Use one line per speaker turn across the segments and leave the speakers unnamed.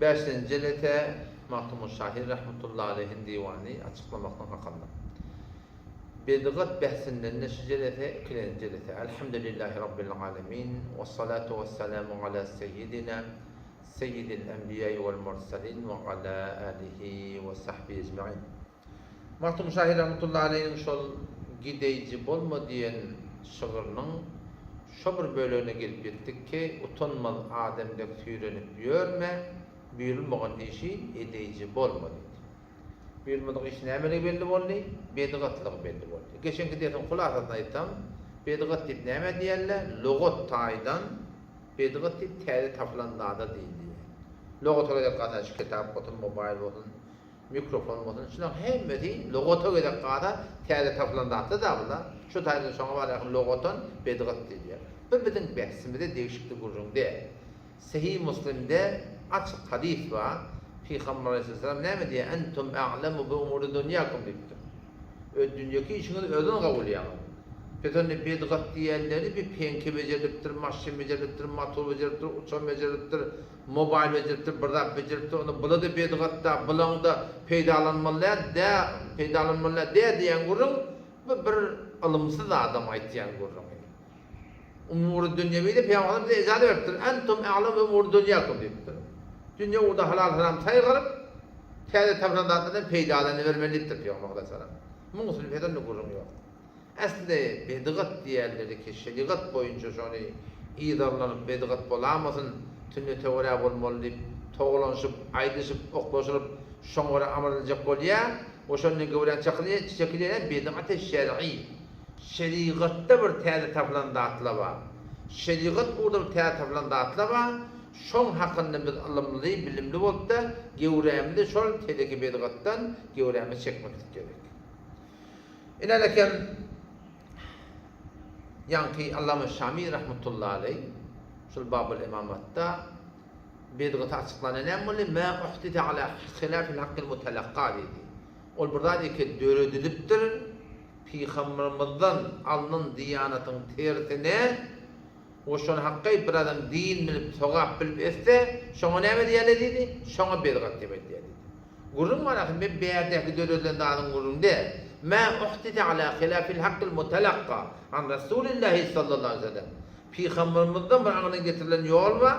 Bäşinji jelese Magtymguly şahyr rahmetullahi aleýhiň diwany açyklamaklyk hakynda. Bedgat behsinden-de şu jelese ikilenji jelese. Elhamdülillahi Rabbil alemin. Wessalatu wessalamu ala seýýidina seýýidil enbiýai wel murselin we ala alihi we sahbihi ecmain. Magtymguly şahyr rahmetullahi aleýhiň şol Gideýji bolma diýen şygrynyň şo bir bölegine gelip ýetdik ki, Utanmaz adam dek süýrenip ýörme, buýrulmagan işi edeýji bolma diýdi. Buýrulmadyk iş nämeligi belli boldy? Bedgatlygy belli boldy. Geçenki dersiň hulasasyny aýtsam, bedgat diýip nämä diýerler? Lugat taýdan bedgat diýip täze tapylan zada diýilýär. Lugata gezek galsa şu kitap bolsun, mobaýl bolsun, Mikrofon bolsun, şularyň hemmesi logata gezek galsa täze tapylan zatlar da bular. Şu taýdan şoňa barýarka logatan bedgat diýilýär. Bu biziň behsimize degişikli gürrüň däl. Sahih Muslimde açyk hadys bar. Pygamber aleyhisselam näme diýýär? Entum a'lemu bi umuri dunýakum diýipdir. Öz dünýeki işiňizi özüňiz gawulýaňyz. Pes onda bedgat diýenleri bir peňke bejerilipdir, maşyn bejerilipdir, motor bejerilipdir, uçan bejerilipdir, Mobaýl bejeripdir, bir zat bejeripdir, onda bula-da bedgatda, bulaň-da peýdalanmaly däl, dä, peýdalanmaly dä diýen gürrüň, bu bir ylymsyz adam aýtýan gürrüňi. Umury dünýewide Pygamberimiz bize ijaza beripdir, Entum a'lem bi umuri dünýäkum diýipdir. Dünýe ugurda halal-haram saýgaryp, täze tapylan zatlardan peýdalanybermeli diýipdir Pygamberimiz aleyhissalam. Muň üstüne pedende gürrüň ýok. Äsli bedgat diýerleri ki şerigat boýunça şony yzarlanyp bedgat bolamasyn, sünnete görä bolmaly diýip togalanyşyp, aýdyşyp, oklaşylyp şoňa görä amal ediljek bolýa we şondan göwräň çekilýä çekilýän bedgaty şer'i. Şerigatda bir täze tapylan zatla bar. Şerigat ugurda bir täze tapylan zatla bar. Şoň hakynda biz ylymly, bilimli bolupda göwrämizi şol teleki bedgatdan göwrämizi çekmeklik gerek. Ine eken ýaňky Allama Şami rahmetullahi aleý şol Babul Imamatda bedgaty açyklanda näme boldy? Mä uhdise ala hilafil hakkil mutalakka diýdi. Ol bir zat eke döredilipdir, pygambermizden alnan diýanatyň tersine we şony hakky bir adam din bilip, sogap bilip etse, şoňa näme diýerler diýdi? Şoňa bedgat diýip aýdýar diýdi. Gürrüň bar ahy men bärdäki döredilen zadyň gürrüň däl. Mä uhdise ala hilafil hakkil mutalakka an Rasulillahi sallallahu aleýhi we sellem. Pygambermizden bir aňyrdan getirilen ýol bar,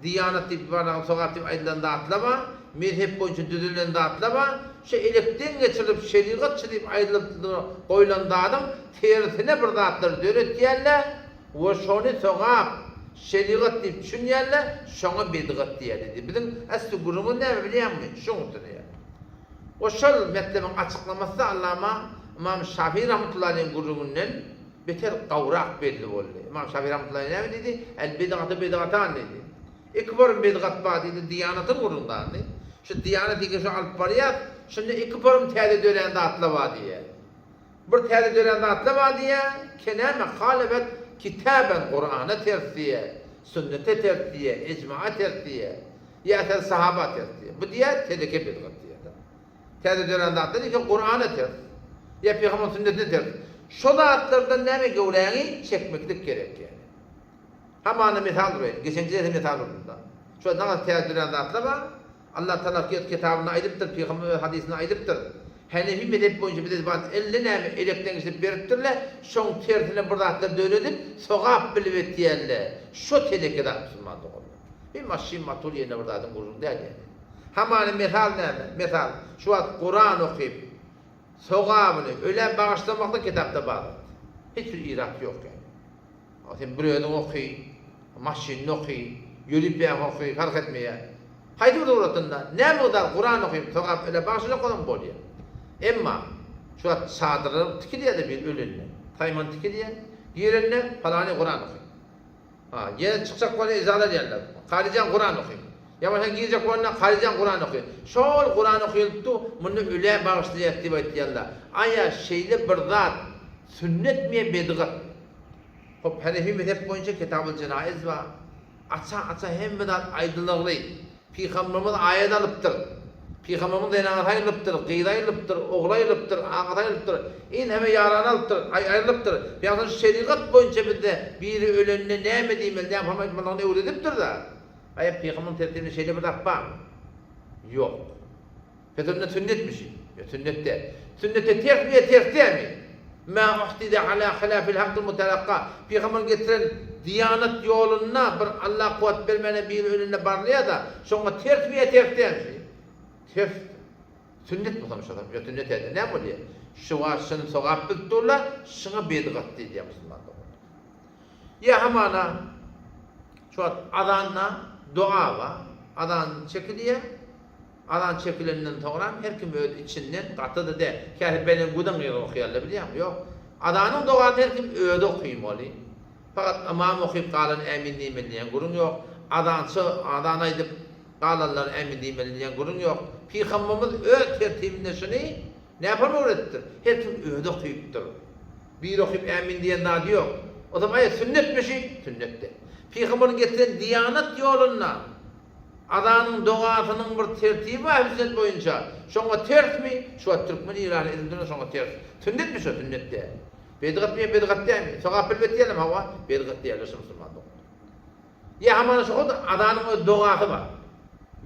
diýanat diýip barlagan sogap diýip aýdylan zatlar bar, mezhep boýunça düzülen zatlar bar, şu elekden geçirilip şerigatçy diýip aýdylyp goýlan zadyň tersine bir zatlary döretýärler, We şony sogap, şerigat diýip düşünýärler, şoňa bidgat diýýärler diýdi. Biziň äsli gürrüňimiz näme bilýäňmi? Şuň üstüne ýa. We şol metlebiň açyklamasy Allama Ymam Şafii rahmetullahi aleýhiň gürrüňinden beter gowrak belli boldy. Ymam Şafii rahmetullahi aleýh näme diýdi? El bidgatu bidgatan diýdi. Iki forum bidgat bar diýdi, diýanatyň gürrüňi galdy. Şu diýanat diýip şo alyp barýas, şunda iki forum täze dörän zatlar bar diýýär. Bir täze dörän zatlar bar diýýär, kenäme halefet kitaben Kurana ters diýýär, sünnete ters diýýär, ijmaa ters diýýär, ýa eser sahaba ters diýýär. Bu diýýär teleke bidgat diýýär. Täze dörän zatlar diýse Kurana ters, ýa pygamber sünnetine ters. Şo zatlardan näme göwräňi çekmeklik gerek ýaly. Hamana mysal uraýyn, geçenki derse mysal urdum-da. Şo naňa täze dörän zatlar bar, Allah Tagala öz kitabynda aýdypdyr, Pygamber öz hadysynda aýdypdyr. Henefi mezhebi boýunça bize zat elde näme elekden geçirip beripdirle, şoň tersine bir zatlar döredip, sogap bilip etýärle. Şo teleke zat musulman doganlar. Bir maşyn motor ýerine bir zadyň gürrüňi däl ýaly. Hamana mesal näme? Mesal, şu wagt Kuran okyp, sogabyny ölä bagyşlamakda kitapda bar zat. Hiç bir irat ýok ýaly. A sen bir özüň oky, maşynda oky, ýörüp ýa oky, fark etmeýär. Haýsy bir suratynda, näme mukdar Kuran okyp, sogap ele bagyşlajak bolsaň bolýar. Emma şu wagt çadyrlar tikilýär-de bir ölende, saýman tikilýär, girende palany Kuran oky. Ha, ýene çykjak bolanda yzarlar ýerler. Karyjan Kuran oky. Ýa bolmasa girjek bolanda Karyjan Kuran oky. Şol Kuran okylyp dur, munda ölä bagyşlaýas diýip aýtýarlar. Aýa şeýle bir zat sünnetmi ýa bedgat? Hop, Hanefi mezhep boýunça Kitabul Jenaiz bar. Aça-aça hemme zat aýdylygly. Pygamberimiz aýat alypdyr. Pygamberimiz zenanasy aýrylypdyr, gyzy aýrylypdyr, ogly aýrylypdyr, agasy aýrylypdyr. Enheme ýarany alypdyr, aý aýrylypdyr. Pygamberimiz şerigat boýunça bizde biri ölende näme diýmeli, näme aýtmalydygyny öwredipdir-de. Aýa pygamberiň tertibinde şeýle bir zat barmy? Ýok. Pes onda sünnetmi şi? Ýok, sünnet däl. Sünnete tersmi ýa ters dälmi? Mä uhdide ala hilafil hakkil mutalakka. Pygamberiň getiren diýanat ýolunda bir Alla kuwwat bermäne biri ölende barylýar-da, şoňa tersmi ýa ters dälmi şi? Ters. Sünnet bolsam şosam, ýok sünnet däl. Näme bolýar? Şu wagt şuny sogap bilip durlar, şuňa bedgat diýilýär musulman doganlar. Ýa hamana şu wagt azanda doga bar, azan çekilýär. Azan çekilenden soňram her kim öz içinden, gaty-da däl, käsi belent güden gygyryp okaýarlar bilýäňmi? Ýok. Azanyň dogasyny her kim özi okymaly. Fakat ymam okyp galan ämin diýmeli diýen gürrüň ýok. Azançy azan aýdyp galanlar ämin diýmeli diýen gürrüň ýok. Pygamberimiz öz tertibinde şuny näpar öwredipdir? Her kim özi okypdyr. Biri okyp ämin diýen zady ýok. O zaman aýa sünnetmi şi? Sünnet däl. Pygamberiň getiren diýanat ýolunda azanyň dogasynyň bir tertibi bar sünnet boýunça. Şoňa tersmi? Şu wagt türkmen ilaty edip duran şoňa ters. Sünnetmi şo? Sünnet däl. Bedgatmy ýa bedgat dälmi? Sogap bilip etýärlermi? Hawa, bedgat diýýärler şu musulman doganlar. Ýa hamana şu hut azanyň öz dogasy bar.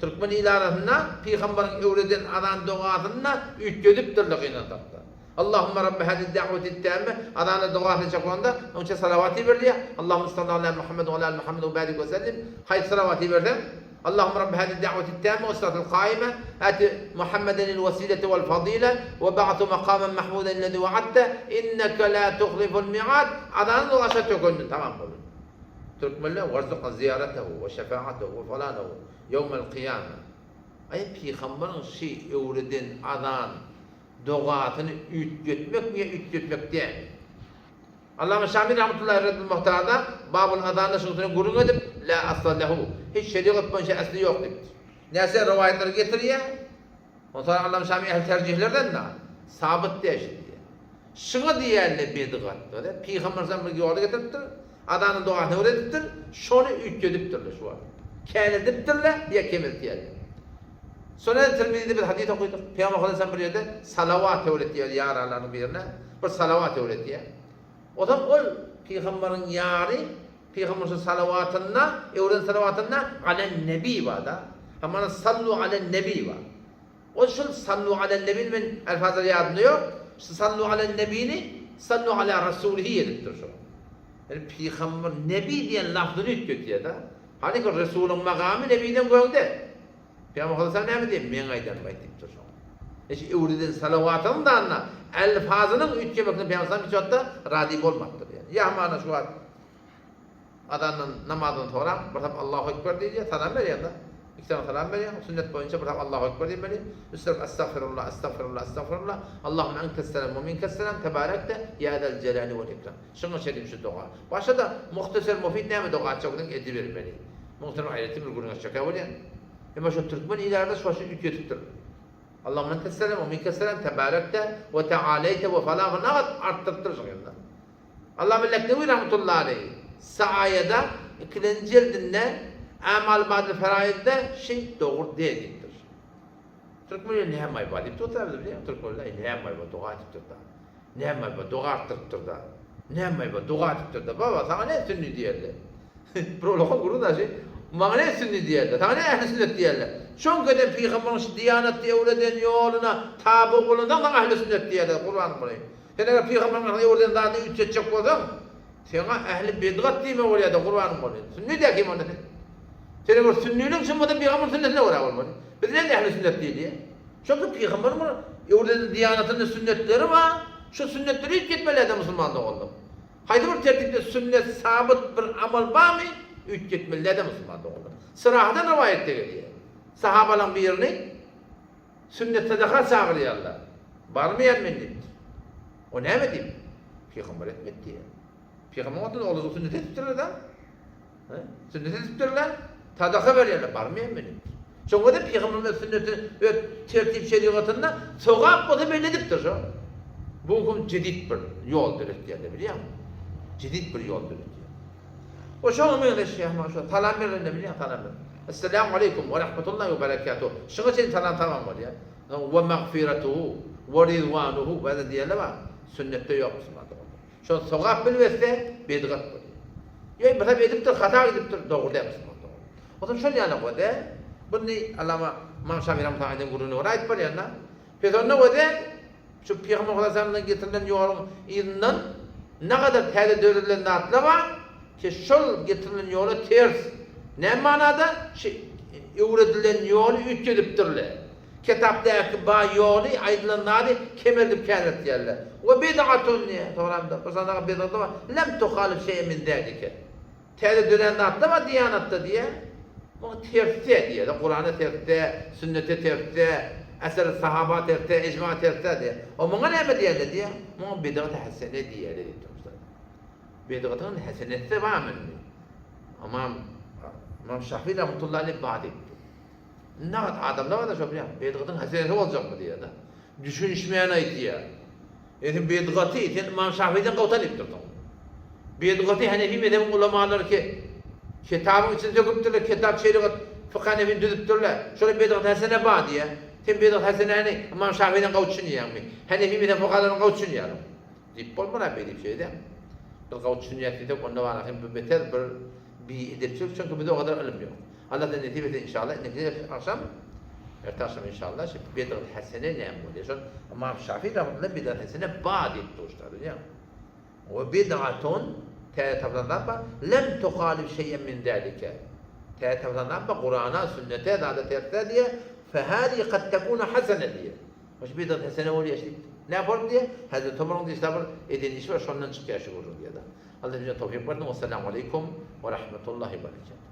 Türkmen il arasynda pygamberiň öwreden azan dogasyny-da üýtgedipdirler gynansakda. Allahumma rabbe hazid da'weti tamme azanda dogasyny etjek bolanda öňçe salawat iberilýär. Allahumma salli ala Muhammed we ala ali Muhammed we barik we sellim. Haýsy salawat iberseň Allahumma rabbe hazid da'weti tamme we salatul kaime ati Muhammeden el wesilete wel fadile we ba'tu makamen mahmuden lezi wa'adte inneke la tuhliful mi'ad azanyň dogasy tökendi tamam boldy. Türkmenler warzuka zyýaratehu we şefaatehu we falanehu ýewmel kyýame. Aý pygambaryň şy öwreden azan dogasyny üýtgetmekmi ýa üýtgetmek däl? Allama Şami rahmetullahi Reddul Muhtarda Babul azanda şuň üstüne gürrüň edip, La asla lehu, hiç şerigat boýunça äsli ýok diýipdir. Näçe rowaýatlary getirýär. Onsoň Allama Şami ähli terjihlerden-de sabyt däl şi diýýär. Şuňa diýýärler bedgat. Pygamber sallam bir ýoly getiripdir, azanyň dogasyny öwredipdir, şony üýtgedipdirler şu wagt. Käneldipdirler ýa kemeltýärler. Sunan Tirmizide bir hadys okydyk. Pygamber sallam bir ýerde salawat öwretýär ýaralarynyň birine, bir salawat öwretýär. Onsoň ol pygamberiň ýary pygamberiň şu salawatynda, öwreden salawatynda alen nebi bar-da. Hamana sallu alen nebi bar. Ol şul sallu alen nebini men elfazlary ýadymda ýok. Şu sallu alen nebini sallu ala rasulihi edipdir şo. Ýani pygamber nebi diýen lafzyny üýtgetýär-de. Hany ki resulyň magamy nebiden gögde. Pygamber sallallahu näme diýýär? Meň aýdanym aýt diýipdir şoňa. Hiç öwreden salawatynyň danyna elfazynyň üýtgemekine Pygamber sallallahu hiç wagtda razy bolmapdyr. Ýani ýa hamana şu wagt Azandan, namazdan soňra bir sap Allahu Ekber diýilýär, salam berýäň-de. Iki sany salam berýäň, sünnet boýunça bir sap Allahu Ekber diýmeli. Üç tarap Estagfirullah, Estagfirullah, Estagfirullah, Allahümme enkes-selam we minkes-selam, tebarekte, ýa zal jelali wel ikram. Şuňa çenli şu doga. Başga-da muhteser mufid näme doga etjek bolsaň edibermeli. Muň üçin aýratyn bir gürrüň açjak-ä bolýan. Emma şu türkmen ileride şu başy üýtgedipdir. Allahümme enkes-selam we minkes-selam, tebarekte we tealeýte we falan falan artdyrypdyr şuň ýerinde. Allama Leknewi rahmetullahi aleýh Saaýada ikilenji jildinde A'mal ba'del feraizde şi dogry däl diýipdir. Türkmenler näme aýba diýip dursa biz bilýäň türkmenler aý näme aýba doga edipdir-da. Näme aýba doga artdyrypdyr-da. Näme aýba doga edipdir-da. Baba saňa näme sünni diýerler. Bir olakan gürrüň daşy. Maňa näme sünni diýerler. Saňa näme ähli sünnet diýerler. Şoňkadan pygambaryň şu diýanatda öwreden ýoluna taby bolansoň saňa ähli sünnet diýerler gurban bolaýyn. Sen eger pygamberiň aňyna öwreden zadyny üýtgetjek bolsaň, saňa ähli bidgat diýmek bolýar-da, gurbanyň bolaýyn. Sünni däl kim onda sen? Sen eger sünniligiň çyn bolsa, pygamberiň sünnetine görä bolmaly. Biz näme ähli sünnet diýilýär? Çünki pygamberiň bir öwreden diýanatynda sünnetleri bar. Şu sünnetleri üýtgetmeli-dä musulman doganlar. Haýsy bir tertipde sünnet sabyt bir amal barmy, üýtgetmeli-dä musulman doganlar. Syrahadan rowaýatda gelýär. Sahabalaryň birini Sünnet sadaka çagyrýarlar. Barmaýan men diýipdir. O näme diýip? Pygamber etmedi diýýär. Pygamber wagtynda oglanjyk sünnet edipdirler-de. Sünnet edipdirler. Sadaka berýärler. Barmaýan men diýipdir. Şoňa-da pygamber öz sünneti, öz tertip şerigatynda sogap bolsa belli edipdir şo. Bu hum jedid bir ýol döretýärler bilýäňmi? Jedid bir ýol döretýär. O şoňa meňzeş ýa şo salam berlende bilýäň salam ber. Esselamu aleýkum we rahmetullahi we berekatuh. Şuňa çenli salam tamam bolýar. Soň we magfiratuhu we rizwanuhu bäze diýenler bar. Sünnetde ýok musulman doganlar. Şony sogap bilip etse bedgat bolýar. Ýa bir zat edipdir, hata edipdir, dogry däl musulman doganlar. Onsoň şol ýaly goý-da, bu indi Allama Ymam Şafi rahmetullahi aýdan gürrüňine görä aýdyp barýan-da. Pes onda goý-da, şu Pygamber sallallahu aleyhi getirilen ýoluň yzyndan nagadar täze döredilen zatlar bar ki, şol getirilen ýola ters. Näme manada? Şu öwredilen ýoly üýtgedipdirler. Kitapdaky ba ýoly aýdylan zady kemeldip kändetýärler. We bid'atun diýýär. Soňramda bir sanaga bid'at bar. Lem tuhalif şeý'en min zalike. Täze dörän zatlar bar diýanatda diýýär. Muňa tersde diýýär. Kurana tersde, sünnete tersde, eser sahaba tersde, ijma tersde diýýär. O muňa näme diýerler diýýär. Muňa bid'at hasene diýerler diýip durmuşlar. Bid'atyň hasenesi barmy indi? Ymam Ymam Şafi rahmetullahi aleyh bar diýipdir. Nagt adamlar barda şo bilýän, bidgatyň hasenesi boljakmy diýýär-de. Düşünişmeýän aýdýar. E sen bidgaty, sen Ymam Şafiden gowy tanyp dursuň. Bidgaty Hanefi mezhebiň ulamalary ki kitabyň içini söküpdirler, kitap şerigat fykh Hanefini düzüpdirler. Şolar bidgat hasene bar diýýär. Sen bidgat hasenäni Ymam Şafiden gowy düşünýäňmi? Hanefi mezhebiň fukahalaryny gowy düşünýäňmi? Diýip bolmar-a beýdip şeýdem. Biz gowy düşünýäs diýsek onda bar hem bu beter bir biedepçilik çünki bizde o gadar ylym ýok. Allahdan nesip etse inşallah indiki agşam erte agşam inşallah şu bidgat hasene näme bolýar şol Ymam Şafi rahmetullah bidgat hasene ba diýip duşlar bilýäňmi? We bid'atun täze tapylan zat bar lem tuhalif şeý'en min zalike täze tapylan zat bar Kurana sünnete zada tersde diýýär fehâzi kad tekûne hasene diýýär. Hoş bidgat hasene bolýar şeýdip. Näme bolup diýýär? Hezreti Omaryň diýse bir eden işi bar şondan çykýar şu gürrüň diýýär. Allah bize towfyk bersin. Wessalamu aleýkum we rahmetullahi we berekatuh.